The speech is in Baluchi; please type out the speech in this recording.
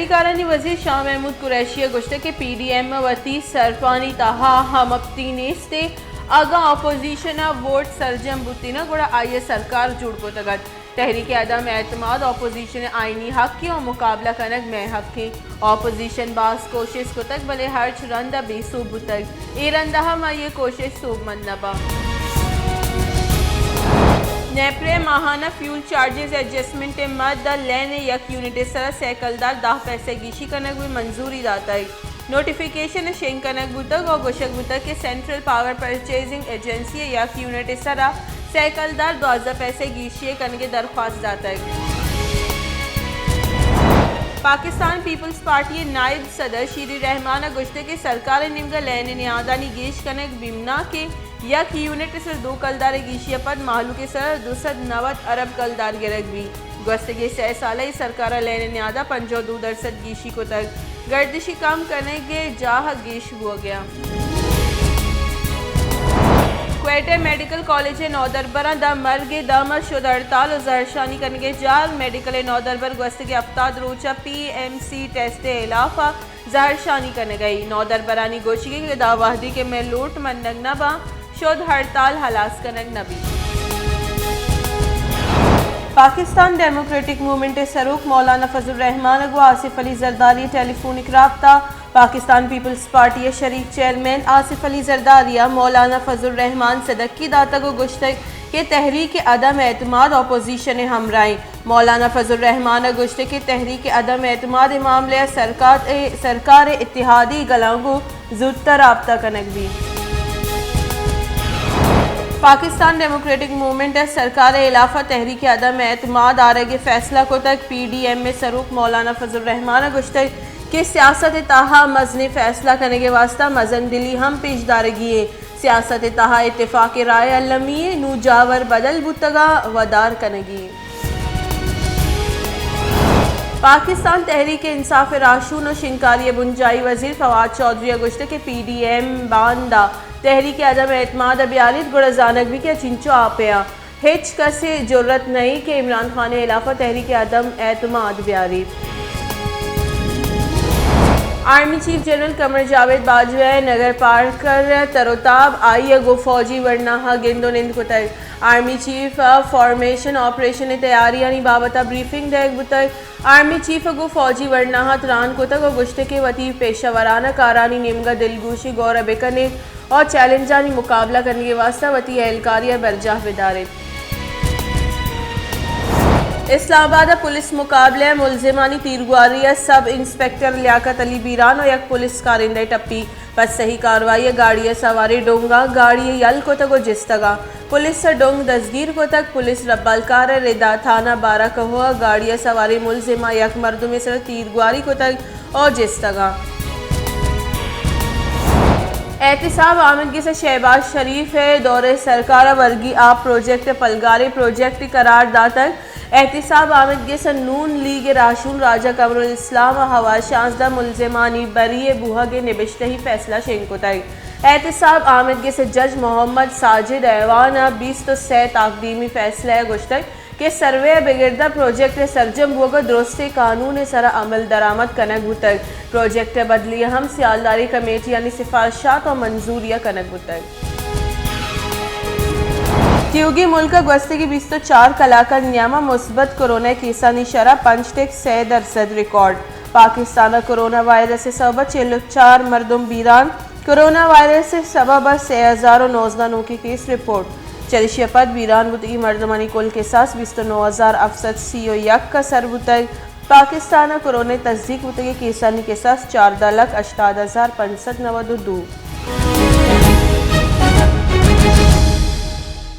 کارانی وزیر شاہ محمود قریشی ءَ گوشتگ کہ پی ڈی ایم ءَ وتی سرپانی تہا ہم اپتی نیست ءُ اگاں اپوزیشن ءَ ووٹ سرجم بوتیناں گڑا آئی ءَ سرکار جوڑ کتگ ات۔ تحریک عدم اعتماد اپوزیشن ءِ آئینی حقے ءُ مقابلہ کنگ مئے حقے۔ اپوزیشن باز کوشست کتگ بلے ہرچ رند ءَ بے سوب بوتگ۔ اے رند ءَ ہم آئی ءِ کوشست سوبمند نہ باں۔ نیپرا ءِ ماہانہ فیول چارجز ایڈجسٹمنٹ ءِ مد ءَ لین ءِ یک یونٹ ءِ سرا سئے کلدار دہ پیسہ گیشی کنگ ءِ منظوری داتگ۔ نوٹیفیکیشن ءَ شنگ کنگ بوتگ ءُ گوشگ بوتگ کہ سینٹرل پاور پرچیزنگ ایجنسی ءَ یک یونٹ ءِ سرا سئے کلدار دوازدہ پیسہ گیشی ءِ کنگ ءِ درخواست داتگ۔ پاکستان پیپلز پارٹی ءِ نائب صدر شیری رحمان ءَ گوشتگ کہ سرکار ءِ نیمگ ءَ لین ءِ نیادانی گیش کنگ بیمناک ءُ یک یونٹ ءِ سر دو کلدار ءِ گیشی ءَ پد مہلوک ءِ سر دو سد نود ارب کلدار گرگ بیت۔ گوستگیں سئے سال ءَ سرکار ءَ لین ءِ نیاد ءَ پنجاہ ءُ دو درسد گیشی کتگ، گردشی کم کنگ ءِ جاہ گیش بوگ ءَ۔ کوئٹہ میڈیکل کالج ءِ نودربراں داں مرگ ءِ دم ءَ شد ہڑتال ءُ زہرشانی کنگ ءِ جار۔ میڈیکل ءِ نودربر گوستگیں ہپتاد روچ ءَ پی ایم سی ٹیسٹ ءِ ہلاپ ءَ زہرشانی کنگ ءَ ایں۔ نودربرانی گوشگ ایں کہ داں وہدی کہ مئے لوٹ منگ نہ باں، شد ہڑتال ہلاس کنگ نہ بیت۔ پاکستان ڈیموکریٹک موومنٹ ءِ سروک مولانا فضل الرحمان ءَ گوں آصف علی زرداری ءَ ٹیلی فونک رابطہ۔ پاکستان پیپلز پارٹی ءِ شریک چیئرمین آصف علی زرداری ءَ مولانا فضل الرحمان ءَ صدقی داتگ ءُ گوشتگ کہ تحریک عدم اعتماد اپوزیشن ءِ ہمراہ ایں۔ مولانا فضل الرحمان ءَ گوشتگ کہ تحریک عدم اعتماد ءِ معاملہ ءَ سرکار ءِ، سرکار ءِ اتحادی گلاں گوں زوتر رابطہ کنگ بیت۔ پاکستان ڈیموکریٹک موومنٹ ءَ سرکار ءِ ہلاف ءَ تحریک عدم اعتماد آرگ ءِ فیصلہ کتگ۔ پی ڈی ایم ءِ سروک مولانا فضل الرحمان ءَ گوشتگ کہ سیاست ءِ تہا مزنیں فیصلہ کنگ ءِ واستہ مزن دلی ہم پیش دارگی ایں۔ سیاست ءِ تہا اتفاق رائے المی ایں، نوں جاور بدل بوتگ ءُ ودار کنگی ایں۔ پاکستان تحریک انصاف ءِ راہشون ءُ شنگکاری ءِ بنجاہی وزیر فواد چوہدری ءَ گوشتگ کہ پی ڈی ایم باندا تحریک عدم اعتماد ءَ بیاریت گڑا زانگ بیت کہ آ چنچو آپ ءَ آں۔ ہچ کس ءَ جرات نہ ایں کہ عمران خان ءِ ہلاف ءَ تحریک عدم اعتماد بیاریت۔ آرمی چیف جنرل قمر جاوید باجوہ ءِ نگر پارک ءَ تر ءُ تاب، آئی ءَ گوں فوجی ورناہاں گند ءُ نند کتگ۔ آرمی چیف ءَ فارمیشن آپریشن ءِ تیاریانی بابت ءَ بریفنگ دئیگ بوتگ۔ آرمی چیف ءَ گوں فوجی ورناہاں تران کتگ ءُ گوشتگ کہ وتی پیشہ ورانہ کارانی نیمگ ءَ دلگوشی غور ءَ بہ کن ات ءُ چیلنجانی مقابلہ کنگ ءِ واستہ وتی اہلکاری ءَ برجاہ بہ دار ات۔ اسلام آباد ءَ پولیس مقابلہ ءَ ملزمانی تیرگواری ءَ سب انسپکٹر لیاقت علی بیران ءُ یک پولیس کارندہ ٹپی۔ پسہی کاروائی ءَ گاڑی ءَ سواریں ڈونگاں گاڑی ءَ یل کتگ ءُ جستگ ءَ۔ پولیس ءَ ڈونگ دزگیر کتگ۔ پولیس ربالکار ءَ ردا تھانہ بارہ کہو ءَ گاڑی ءَ سواریں ملزماں یک مردمے سر ءَ تیرگواری کتگ ءُ جستگ ءَ۔ احتساب آمید گس ءَ شہباز شریف ءِ دور ءَ سرکار ءَ ورگی آپ پروجیکٹ ءَ پلگاریں پروجیکٹ قرار داتگ۔ احتساب آمید گس ءَ نون لیگ ءِ راہشون راجہ قمر الاسلام ءَ ہوار شانزدہ ملزمانی بری ءِ بوہگ ءِ نبشتہی فیصلہ شنگ کتگ۔ احتساب آمید گس ءِ جج محمد ساجد ایوان ءَ بیست ءُ سئے تاکدیمی فیصلہ ءَ گوشتگ کہ سروے ءِ بگر داں پروجیکٹ ءِ سرجم بوگ ءَ درستیں قانون ءِ سر ءَ عمل درآمد کنگ بوتگ۔ پروجیکٹ ءِ بدلی ءَ ہم سیالداری کمیٹیانی سفارشات ءُ منظوری ءَ کنگ بوتگ۔ تیوگیں ملک ءَ گوستگیں بیست ءُ چار کلاک ءِ نیام ءَ مثبت کرونا ءِ کیسانی شرح پنچ ٹک سئے درسد ریکارڈ۔ پاکستان ءَ کرونا وائرس ءِ سبب ءَ چل ءُ چار مردم بیران۔ کرونا وائرس ءِ سبب ءَ سئے ہزار ءُ نوزدہ نوکیں کیس رپورٹ۔ چریشی ءَ پد بیران بوتگیں مردمانی کل کساس بیست ءُ نو ہزار ہفت سد سی ءُ یک ءَ سر بوتگ۔ پاکستان ءَ کرونا ءِ تصدیق بوتگیں کیسانی کساس چاردہ لکھ ہشتاد ہزار پنچ سد نود ءُ دو۔